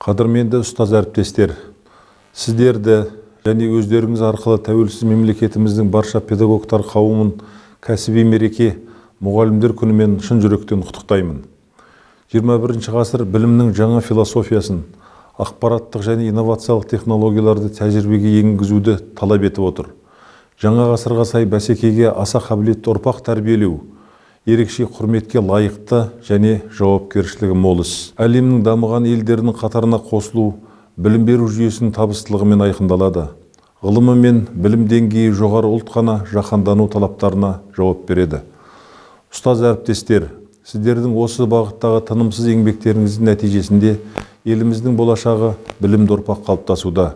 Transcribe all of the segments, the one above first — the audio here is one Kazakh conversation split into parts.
Қадірменді ұстаз әріптестер, сіздерді және өздеріңіз арқылы тәуелсіз мемлекетіміздің барша педагогтар қауымын кәсіби мереке, Мұғалімдер күнімен шын жүректен құттықтаймын. 21 ғасыр білімнің жаңа философиясын, ақпараттық және инновациялық технологияларды тәжірибеге енгізуді талап етіп отыр. Жаңа ғасырға сай бәсекеге аса қабілетті ұрпақ тәрбиелеу ерекше құрметке лайықты және жауапкершілігі мол іс. Әлемнің дамыған елдерінің қатарына қосылу білім беру жүйесінің табыстылығымен айқындалады. Ғылымы мен білім деңгейі жоғары ұлт қана жаһандану талаптарына жауап береді. Ұстаз әріптестер, сіздердің осы бағыттағы тынымсыз еңбектеріңіздің нәтижесінде еліміздің болашағы білімді ұрпақ қалыптасуда.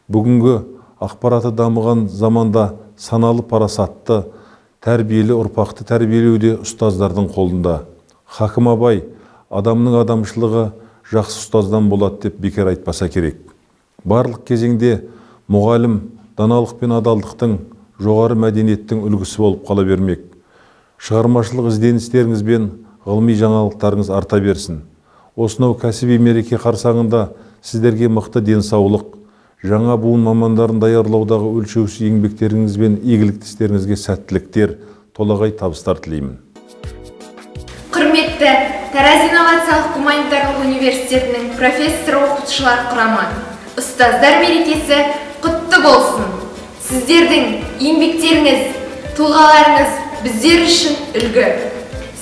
Бүгінгі ақпараты дамыған заманда саналы, парасатты, тәрбиелі ұрпақты тәрбиелеу де ұстаздардың қолында. Хакім Абай «Адамның адамшылығы жақсы ұстаздан болады» деп бекер айтпаса керек. Барлық кезеңде мұғалім даналық пен адалдықтың, жоғары мәдениеттің үлгісі болып қала бермек. Шығармашылық ізденістеріңіз бен ғылыми жаңалықтарыңыз арта берсін. Осынау кәсіби мереке қарсаңында сіздерге мықты денсаулық, жаңа буын мамандарын даярлаудағы өлшеусіз еңбектеріңіз бен игілікті істеріңізге сәттіліктер, толағай табыстар тілеймін. Құрметті Тараз инновациялық гуманитарлық университетінің профессор оқытушылар құрамы, ұстаздар мерекесі құтты болсын! Сіздердің еңбектеріңіз, тұлғаларыңыз біздер үшін үлгі.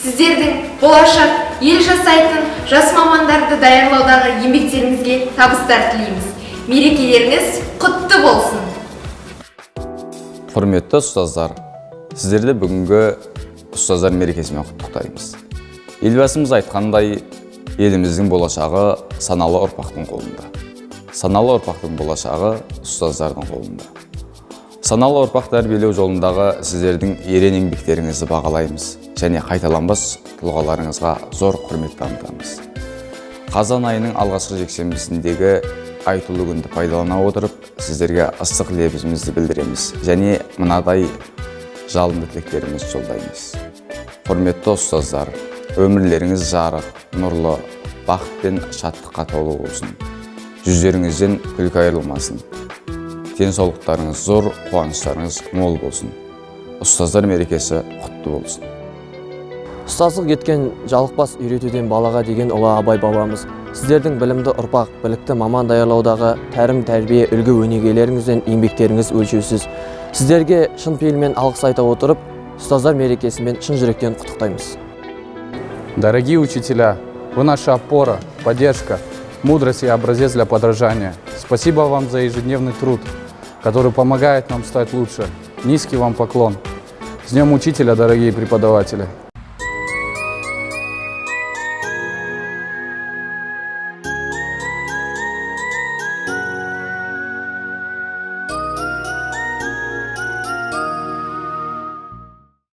Сіздердің болашақ ел жасайтын жас мамандарды даярлаудағы еңбектеріңізге табыстар тілейміз. Мерекелеріңіз құтты болсын! Құрметті ұстаздар, сіздерді бүгінгі ұстаздар мерекесімен құттықтаймыз. Елбасымыз айтқандай, еліміздің болашағы саналы ұрпақтың қолында, саналы ұрпақтың болашағы ұстаздардың қолында. Саналы ұрпақ тәрбиелеу жолындағы сіздердің ерен еңбектеріңізді бағалаймыз және қайталанбас тұлғаларыңызға зор құрмет танытамыз. Қазан айының алғашқы жексенбісіндегі айтулы күнді пайдалана отырып, сіздерге ыстық лебізімізді білдіреміз және мынадай жалынды тілектерімізді жолдаймыз. Құрметті ұстаздар, өмірлеріңіз жарық, нұрлы, бақыт пен шаттыққа толы болсын, жүздеріңізден күлкі айырылмасын, денсаулықтарыңыз зор, қуаныштарыңыз мол болсын. Ұстаздар мерекесі құтты болсын! «Ұстаздық еткен жалықпас үйретуден балаға» деген ұлы Абай бабамыз. Сіздердің білімді ұрпақ, білікті маман даярлаудағы тәрім тәрбие үлгі өнегелеріңіз бен еңбектеріңіз өлшеусіз. Сіздерге шын пейілмен алғыс айта отырып, ұстаздар мерекесімен шын жүректен құттықтаймыз. Дорогие учителя, вы наша опора, поддержка, мудрость и образец для подражания. Спасибо вам за ежедневный труд, который помогает нам стать лучше. Низкий вам поклон. С Днем Учителя, дорогие преподаватели!